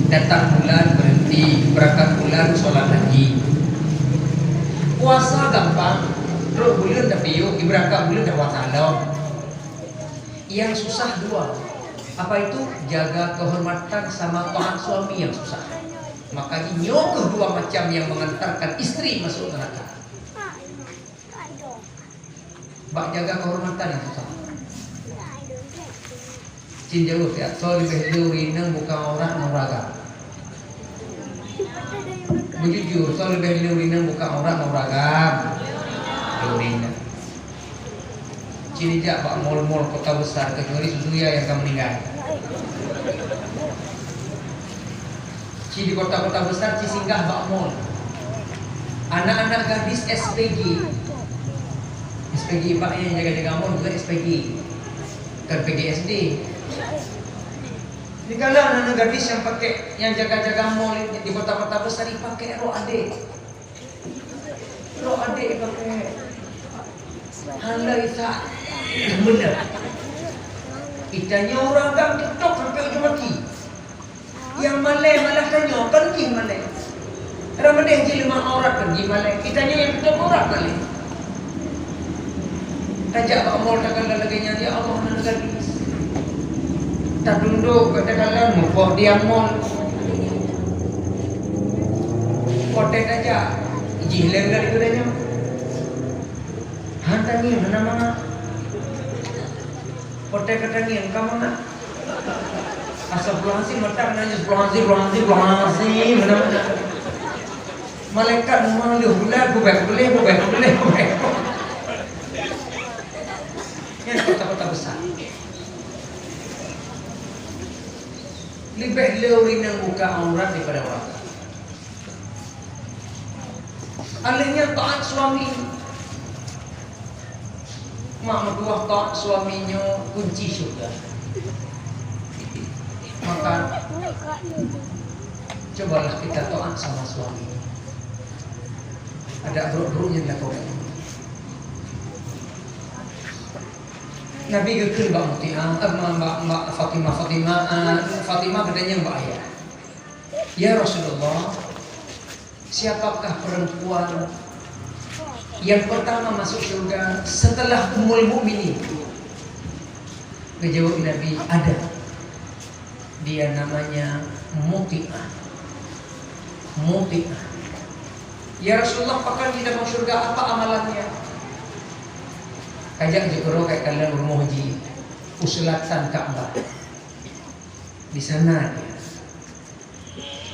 Datang bulan, berhenti. Berangkat bulan, sholat lagi. Puasa gampang. Trok buleuen tapiôh, iberangkat buleuen tapuasa lom. Yang susah dua. Apa itu? Jaga kehormatan sama taat suami yang susah. Makanya nyoe keuh dua macam yang mengantarkan istri masuk neraka. Bak jaga kehormatan yang susah. Cit jaweueb siat, soe leubeh le ureueng inong buka aurat ngon ureueng agam? Beujujur, soe leubeh le ureueng inong buka aurat ngon ureueng agam? Le ureueng inong. Cit jak bak mall-mall kota besar, kecuali Suzuya nyang ka meuninggai. Cit di kota-kota besar, cit singgah bak mall. Anak-anak gadis S P G. S P G bak nyang jaga-jaga mall bukan S P G. Bukan P G S D. Dikala anak-anak gadis nyang pakai, nyang jaga-jaga mall di kota-kota besar, ipakèk rok adek. Rok adek ipakèk. Hana isa. Bener. Itanyoe ureueng agam TikTok sampai ujung mati. Nyang malèe malah tanyoe, kon jih malèe. Ureueng meudeh jih leumah aurat, kon jih malèe. Itanyoe nyang tutup aurat malèe. Tajak bak mall takalon lagèe nyan, ya Allah, aneuk gadis. Tatundok bak takalon, mupoh di mall. Potet aja, jih leng dari geutanyoe. Han tangieng hana mangat. Potet ka tangieng ka mangat. Astagfirullahalazim, mata kena nangis, astagfirullahalazim, astagfirullahalazim, astagfirullahalazim, hana mangat. Malaikat memang leuh bulat, bubeh, bubeh, bubeh, bubeh. Nyan kota-kota besar. Leubeh le ureueng inong buka aurat daripada ureueng. Aleuh nyan taat suami. Mak meutuah taat suami nyoe kunci syurga. Maka, cobalah kita taat sama suami. Ada brok-brok nyang dilakukan. Nabi geukheun bak Mutiah, eh, bak, bak Fatimah, Fatimah, eh, Fatimah geutanyong bak ayah, "Ya Rasulullah, siapakah perempuan yang pertama masuk syurga setelah Ummul Mukminin?" Geujaweueb Nabi, "Ada. Dia namanya Mutiah." Mutiah. "Ya Rasulullah, pakon jitamong syurga, apa amalannya?" Kajak jikeurok kai kalon rumoh jih, u seulatan Ka'bah. Di sana dia.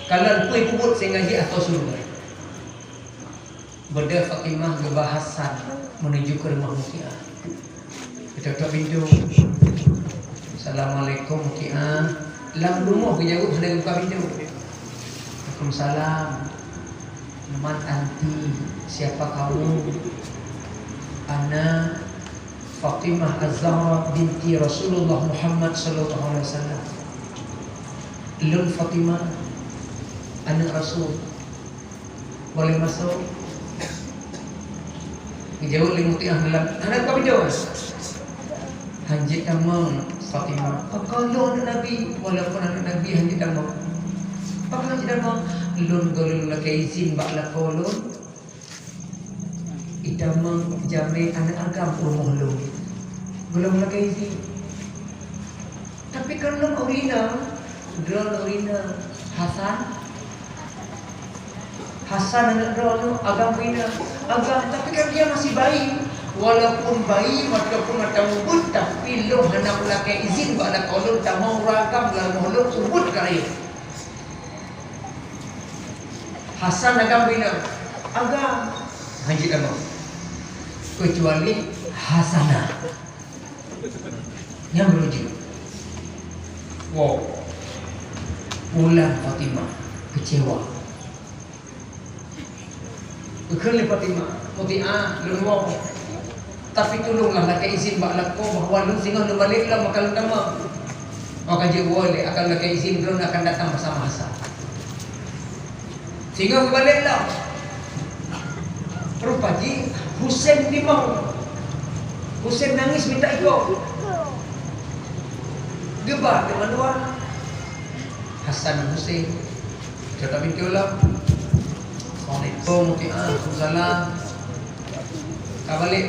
Kalon peue peubuet sehingga jih atau syurga. Beudôh Fatimah geuba Hasan menuju ke rumah Mutiah. Geutok-tok pintoe. "Assalamualaikum, Mutiah." Lam rumoh geujaweueb hana geubuka pintoe. "Waalaikumsalam. Man anti? Siapa kamu?" "Ana Fatimah Az-Zahra binti Rasulullah Muhammad sallallahu alaihi wasallam." "Lôn Fatimah, aneuk Rasul. Boleh masuk?" Geujaweueb lé Mutiah dalam, "Hana geubuka pintoe." "Han jeuet tamong, Fatimah." "Pakon lôn aneuk Nabi?" "Walaupun aneuk Nabi, han jeuet tamong." "Pakon han jeuet tamong?" "Lôn gohlom lakée izin bak lakoe lôn, itamong jamé aneuk agam u rumoh lôn. Gohlom lakée izin." "Tapi kan lôn ureueng inong." "Droeneuh ureueng inong, Hasan?" "Hasan aneuk droeneuh, agam ureueng inong." "Agam, tapi kan dia masih bayi." "Walaupun bayi, walaupun mata mubuet, tapi lôn hana kulakée izin bak lakoe lôn tamong ureueng agam lam rumoh lôn, ubuet ka rayeuk." "Hasan agam ureueng inong?" "Agam." "Han jeuet tamong. Kecuali Hasanah." Nyan beureujeuk. Wow. Pulang Fatimah kecewa. Geukheun lé Fatimah, "Mutiah, lôn woe. Tapi tulonglah lakée izin bak lakoe bahwa lôn singoh neubalek lom akan lôn tamong." Maka jeuet woe lé, "Akan lakée izin, droeneuh akan datang bersama Hasan." Singoh geubalek lom. Rupa jih Husen dimong. Husen nangis minta iko. Geuba teuma dua. Hasan Husen. Geutok pintoe lom. "Assalamualaikum, Mutiah." "Waalaikumsalam." "Ka balek?"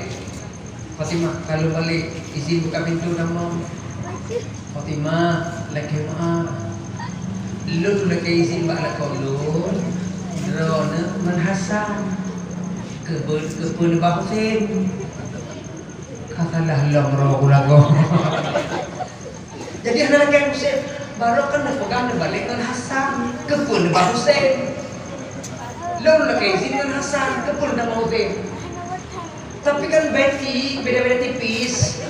"Fatimah, ka lôn balek, izin buka pintoe tamong." "Fatimah, lakée meu'ah. Lôn lakée izin bak lakoe lôn, droeneuh ngon Hasan. Keupeue, keupeue neuba Husen?" "Ka salah lom droe ku lagoe." Jadi hana lakée Husen, barô kan neupeugah neubalek ngon Hasan, keupeue neuba Husen? Lôn lakée izin ngon Hasan, keupeue neuba Husen? Tapi kan beti beda-beda tipis.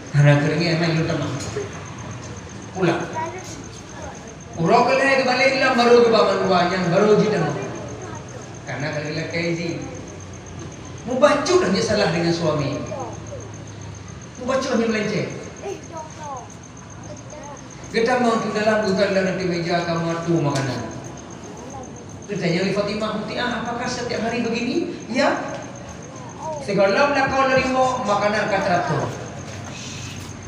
Hana keureueng main lôn tamong. Pulang. Uroe keu lhée geubalek lom barô geuba mandua nyan barô jitamong. Karena ka geulakée izin. Mubacut hana salah dengan suami. Mubacut hana meulenceng. Geutamong di dalam, geukalon di meja ka meuatô makanan. Geutanyong lé Fatimah, "Mutiah, apakah setiap hari begini?" "Ya." Sigohlom lakoe lôn rimong, makanan ka teuatô.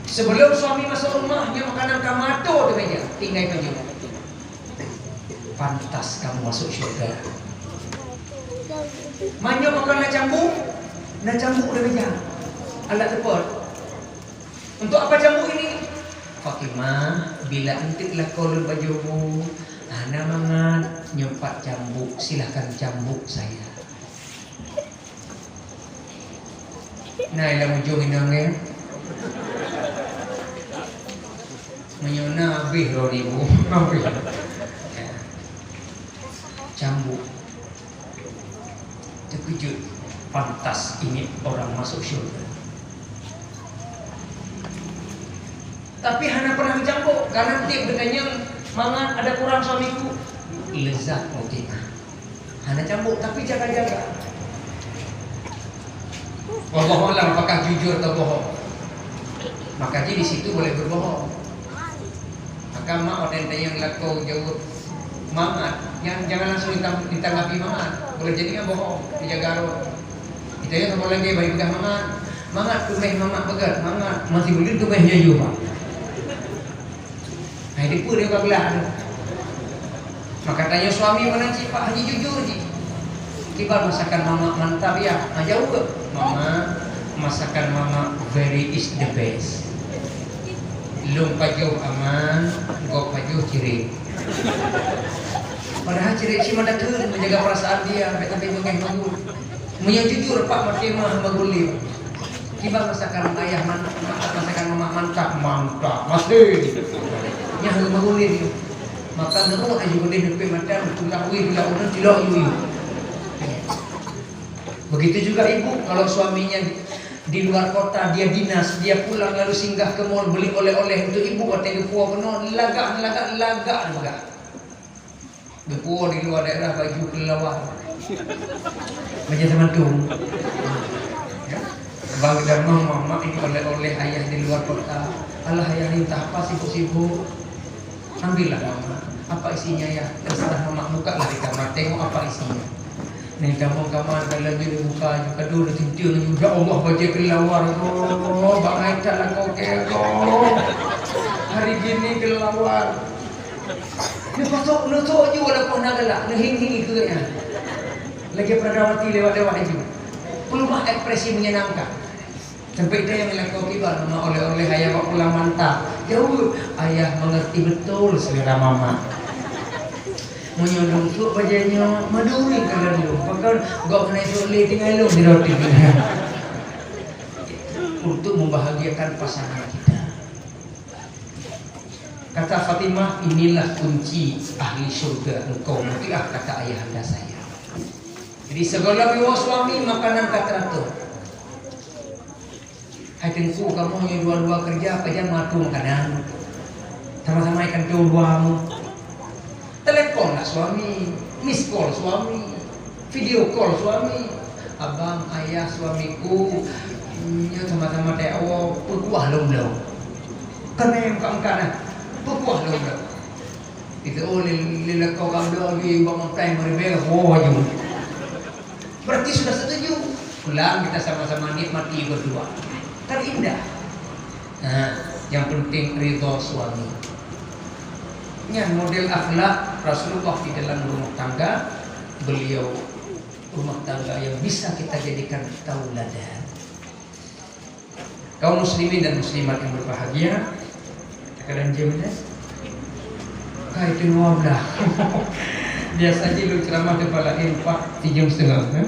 Sebelum suami masuk rumah, nyan makanan ka meuatô di meja, tinggai pajoh. Pantas kamu masuk syurga. Meunyoe pakon na cambuk, na cambuk di meja. Alat seupôt. Untuk apa cambuk ini? Fatimah, bila eunteuk lakoe lôn bajoh bu, Hana mangat, nyoe pat cambuk, silahkan cambuk saya. Nah, lam ujong inong, ya. Meunyoe na habéh lôn ibu. Habéh. Ya. Cambuk. Terkejut. Pantas ini orang masuk syurga. Tapi hana pernah geucambuk, karena tiep geutanyong mangat ada kurang suamiku. Lezat mutiah. Hana cambuk, tapi jaga-jaga. Wallahu a'lam apakah jujur atau bohong. Maka di situ boleh berbohong. Maka mak watèe tanyong lakoe jaweueb mangat, nyan jangan langsung ditang-, ditanggapi mangat. Boleh jadi nyan bohong, dijaga rot. Kita nyan saboh lagèe bak jipeugah mangat. Mangat, teumèh mamak peugah, mangat, masih ulèe teumèh jaju, Pak. Hai, dipeue dia ka geulah tu. Maka tanyong suami meunan cit, Pak Haji, jujur jih. Kiban masakan mamak mantap ya? Ha, jaweueb. Mama, masakan mamak very is the best. Lôn pajoh aman, gob pajoh cirét. Padahal cirét cit mantap kheun menjaga perasaan dia, tapi beungèh bagus. Meunyoe jujur, Pak, maté mah hana bagulé. Kiban masakan ayah man-, masakan mamak mantap, mantap. Masih. Nyan hana bagulé. Maka nurut aja boleh neupek mata, tulah wih, tulah ureueng, tilok yue. Begitu juga ibu, kalau suaminya di luar kota, dia dinas, dia pulang lalu singgah ke mall beli oleh-oleh untuk ibu, watèe geupuwoe keunoe, lagak, lagak, lagak, lagak. Geupuwoe di luwa daerah baju keulawar. Macam teuma tu. Ya. Bang Darman, "Mama, ini oleh-oleh ayah di luar kota." "Alah, ayah, ni entah apa sibuk-sibuk." "Ambillah, Mama. Apa isinya, ya?" "Terserah Mama, bukalah di kamar, tengok apa isinya." Neng tamong kamar, dalam jeuet buka, jeuet kadu, jeuet tintieng, ya Allah, bajèe keulawar, Allah, bak ngai that lakoe kèe, Allah. Hari gini keulawar. Neupasok, neusok ju walaupun na galak, neuhing-hing keu nyan. Lagèe Pradawati lewat-lewat ju. Peulumah ekspresi menyenangkan. Sampai ada yang lakoe kiban, "Mama, oleh-oleh ayah bawa pulang mantap." Jaweueb, "Ayah mengerti betul selera Mama." Meunyoe lôn sôk bajèe nyoe, maduri keu lôn, pakon gob hana sôk lé tinggai lôn di roti. Untuk membahagiakan pasangan kita. Kata Fatimah, "Inilah kunci ahli syurga, engkau mutiah," kata ayahanda saya. Jadi, sigohlom jiwoe suami, makanan ka teratur. Hai Teungku, kamoe nyoe dua-dua kerja, pajan meuatur makanan? Sama-sama ikan tuh dua mu. Teleponlah suami, miss call suami, video call suami. "Abang, ayah, suamiku, nyoe sama-sama teuwoe, peukuah lôn bloe." Kan meuka-meuka nah, peukuah lôn bloe. Itu, oh, lé, lé lakoe ka bloe, lé bak makai meuribèe, oh, aju. Berarti sudah setuju. Pulang kita sama-sama nikmati berdua. Kan indah. Nah, yang penting ridho suami. Nyan model akhlak Rasulullah di dalam rumah tangga beliau, rumah tangga yang bisa kita jadikan tauladan. Kaum muslimin dan muslimat yang berbahagia, kadang jam dah. Kai tu dua belas. Biasa je lu ceramah di tempat lain, Pak, tiga setengah, eh?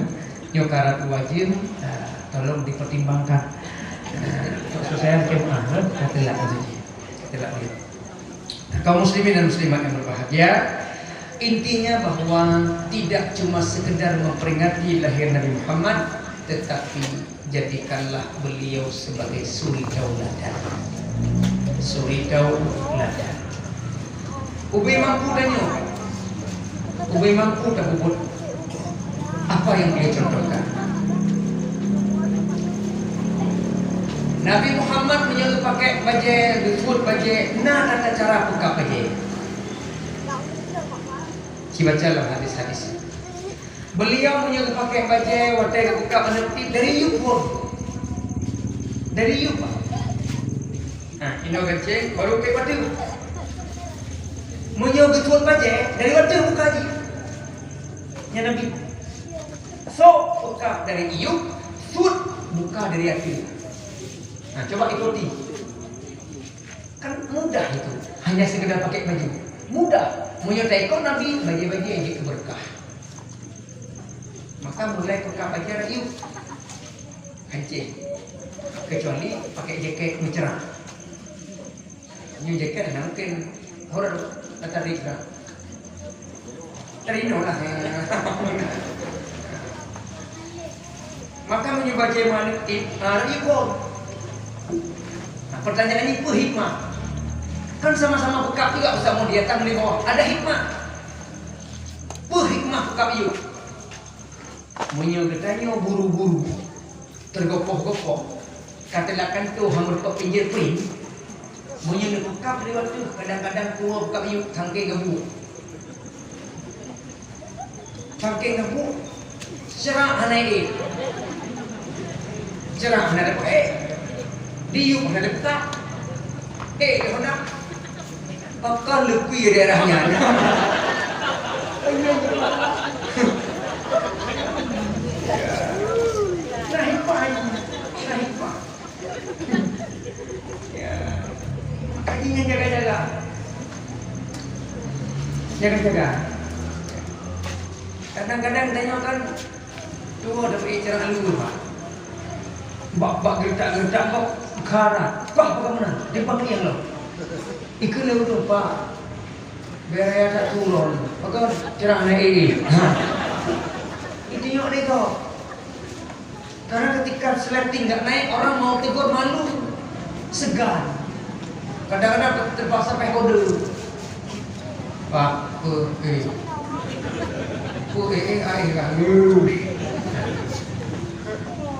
Nyoe karat wajib, eh, tolong dipertimbangkan. Eh, untuk selesai jemaah, eh, kata lah saja. Kata lah boleh. Kaum muslimin dan muslimat yang berbahagia, intinya bahwa tidak cuma sekedar memperingati lahir Nabi Muhammad, tetapi jadikanlah beliau sebagai suri tauladan. Suri tauladan. Ubé mampu tanyoe. Ubé mampu tapubuet. Apa yang beliau contohkan? Nabi Muhammad meunyoe geupakèk bajèe, geupeuet bajèe, na tata cara peukab bajèe. Ci baca lam hadis-hadis. Beliau meunyoe geupakèk bajèe, watèe geupeukab aneuk pit dari yup pun. Dari yup. Nah, inoe gancéng, baru pèk watèe. Meunyoe geupeuet bajèe, dari watèe buka jih. Nyan Nabi. Sôk buka dari iyup, sut buka dari ateueh. Nah, coba ikuti. Kan mudah itu, hanya sekedar pakai baju. Mudah. Meunyoe taikot Nabi, bajèe-bajèe jeuet keu beureukat. Maka mulai peugah bajèe rayeuk. Hancéng. Kecuali pakai jaket meucrah. Nyoe jaket hana mungken horor, tarik dah. Terino lah. Maka meunyoe bajèe manok, eh, ah, rayeuk kon. Nah, pertanyaan ini, peue hikmah? Kan sama-sama peukab juga, Ustaz Mudi, datang di bawah. Ada hikmah. Peue hikmah peukab yub? Meunyoe geutanyoe buru-buru, teugopoh-gopoh, ka teulakan toh hana meuteupok pinjeuet pring, meunyoe neupeukab lewat teuh, kadang-kadang tuwoe peukab yub, sangkeng gabuk. Sangkeng gabuk, ceurak hana ék. Ceurak hana dapeuet ék. Diyub hana dapeuet ék. Ék hana. Pakon leupie daerah nyan. Nah, hikmah. Nah, hikmah. Ya. Makanya jaga-jaga. Jaga-jaga. Kadang-kadang tanyoe kan tuwoe dapeuet ceurak lôn, Pak. Bak, bak geuretak-geuretak, bak karat. Bah, bagaimana? Dia panggil yang lo. Ikut lewat tu, Pak. Biar raya tak turun. Maka cerah naik ini. Ha. Itu yok nego. Karena ketika seleting nggak naik, orang mau tegur malu, segan. Kadang-kadang ter-, terpaksa pakai kode. Pak, pe, eh. Pe, eh, eh, ai, kan.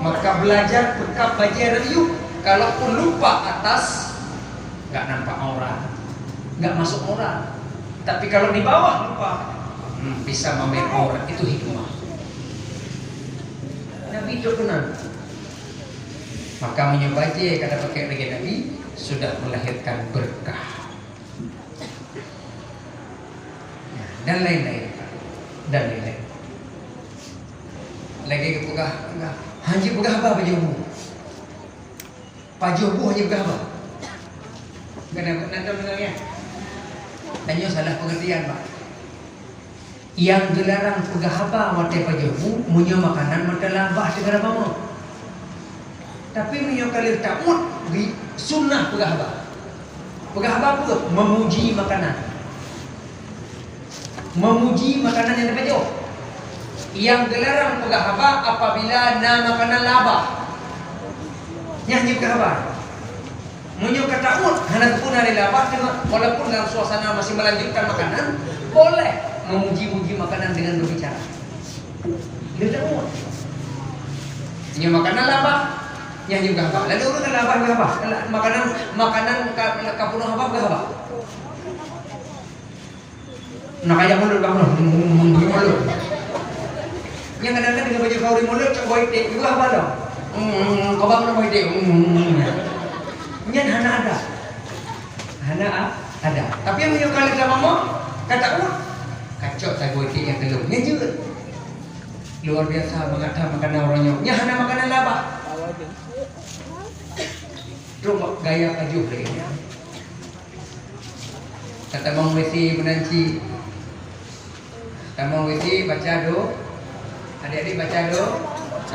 Maka belajar peukab bajèe rayeuk. Kalaupun lupa atas, nggak nampak aurat, nggak masuk aurat. Tapi kalau di bawah lupa, hmm, bisa memamerkan aurat. Itu hikmah. Nabi itu kenal. Maka meunyoe bajèe ka tapakèk lagèe Nabi, sudah melahirkan berkah. Ya, dan lain-lain. Dan lain-lain. Lagèe geupeugah, peugah, "Hanjeuet peugah haba pajoh bu." Pajoh bu hanjeuet peugah haba. Bukan apa, nak tahu dengar ya? Tanyoe salah pengertian, Pak. Nyang geularang peugah haba watèe pajoh bu, meunyoe makanan meuteulabah teugara mama. Tapi meunyoe ka lheueh tamuet, sunnah peugah haba. Peugah haba peue? Memuji makanan. Memuji makanan nyang tapajoh. Nyang geularang peugah haba apabila na makanan labah. Nyan jeuet peugah haba. Meunyoe ka tamuet, hana teupeu na lé labah, teuma walaupun dalam suasana masih melanjutkan makanan, boleh memuji-muji makanan dengan berbicara. Dia tamuet. Meunyoe makanan labah, nyan jeuet peugah haba. Lalu ureueng kan labah, peugah haba. Makanan, makanan ka, ka peunoh haba, peugah haba. Nak kajak mulod bang mulod. Hmm, mulod. Nyang kadang-kadang dengan baju kauri mulod, cok boy dek, dua apa dah? Hmm, kau bang mulod boy dek. Hmm. Nyan hana ada. Hana a-, ada. Tapi yang punya kali sama mama, kata, "Wah, kacok tak boy dek yang kelung." Nyan juga. Luar biasa mengata makanan orang nyoe. Nyan hana makanan labah. Trok gaya pajoh lagi. Ka tamong WC meunan cit. Tamong WC, baca do-, adik-adik baca do-,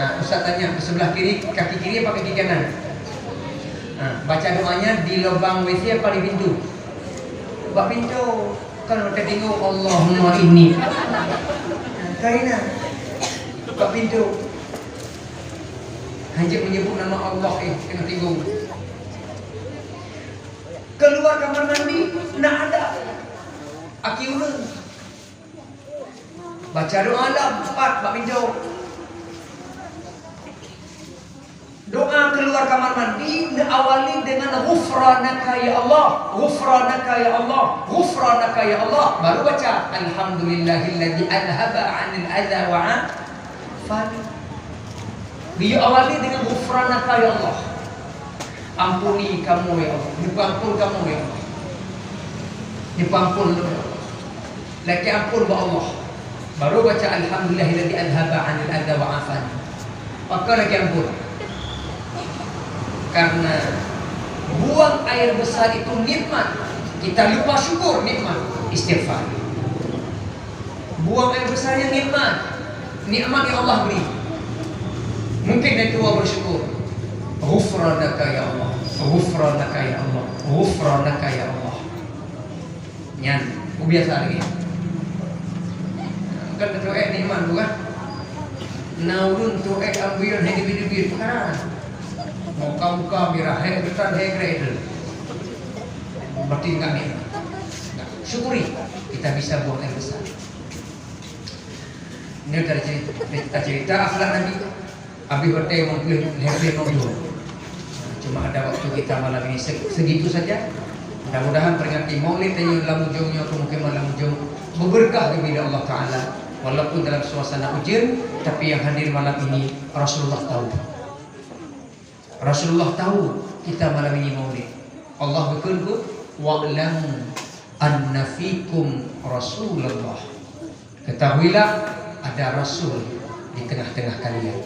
ha, ustaz tanya, sebelah kiri, kaki kiri apa kaki kanan? Ha, baca doanya di lubang WC apa di pintu? Bak pintu. Kan mata tinggung, Allahumma inni. Karina. Bak pintu. Hanjeuet menyebut nama Allah, eh, tengah tinggung. Keluar kamar mandi, nak ada. Aki ureueng. Baca doa lam, pat, bak pintu. Doa keluar kamar mandi, neuawali dengan, "Ghufranaka ya Allah, ghufranaka ya Allah, ghufranaka ya Allah." Baru baca, "Alhamdulillahilladzi adhaba 'anil adza wa 'afani." Biyeu awali dengan, "Ghufranaka ya Allah." Ampuni kamoe ya Allah. Neupeuampon kamoe ya Allah. Neupeuampon lôn ya Allah. Lakèe ampon bak Allah. Baru baca, "Alhamdulillahilladzi adhaba 'anil adza wa 'afani." Maka lakèe ampon. Karena buang air besar itu nikmat. Kita lupa syukur nikmat. Istighfar. Buang air besar nyan nikmat. Nikmat yang Allah beri. Mungkin dah tua bersyukur. Ghufranaka ya Allah. Ghufranaka ya Allah. Ghufranaka ya Allah. Nyan, biasa lagi. Kan betul eh nikmat tu kan? Nah, ulun tu eh ambil yang hedi-hedi perkara. Muka-muka mirah, hai getan, hai kereta. Berarti enggak nikmat. Enggak. Syukuri kita bisa buang air besar. Ini dari cerita, cerita akhlak Nabi. Habis watèe limong ploh, lhèe ploh limong jam. Cuma ada waktu kita malam ini se-, segitu saja. Mudah-mudahan peringati Maulid tanyoe lam ujong nyoe, pemukiman lam ujong, berkah geubi lé Allah Taala. Walaupun dalam suasana ujeuen, tapi yang hadir malam ini Rasulullah tahu. Rasulullah tahu kita malam ini maulid. Allah geukheun, "Wa'lamu anna fikum Rasulullah." Ketahuilah ada Rasul di tengah-tengah kalian.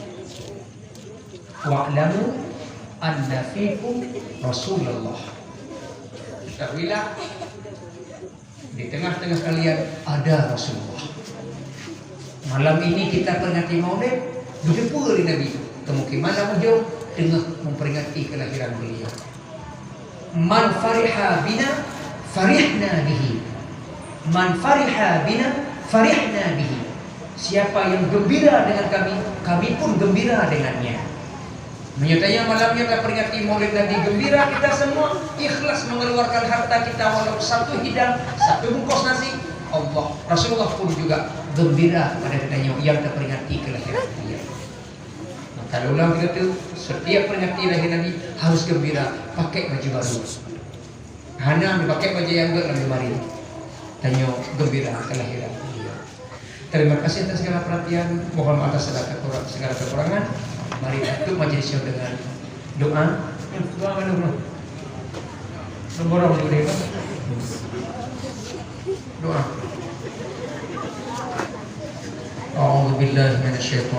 "Wa'lamu anna fikum Rasulullah." Ketahuilah di tengah-tengah kalian ada Rasulullah. Malam ini kita peringati Maulid, beuteupeue lé Nabi, kemukiman lam ujong teungoh memperingati kelahiran beliau. "Man fariha bina, farihna bihi. Man fariha bina, farihna bihi." Siapa yang gembira dengan kami, kami pun gembira dengannya. Meunyoe tanyoe malam nyoe taperingati Maulid Nabi, gembira kita semua, ikhlas mengeluarkan harta kita walau satu hidang, satu bungkus nasi, Allah, Rasulullah pun juga gembira kepada kita nyoe yang taperingati kelahiran beliau. Maka lé ulama kita tu, setiap peringati lahir Nabi harus gembira, pakai baju baru. Hana dipakai baju nyang gét lagi mari. Tanyoe gembira kelahiran beliau. Terima kasih atas segala perhatian. Mohon maaf atas segala kekurang-, segala kekurangan. Mari tutup majlis nyoe dengan doa. Doa mana, bro? Nomor orang boleh, kan? Doa. A'udzubillahi minasyaitonir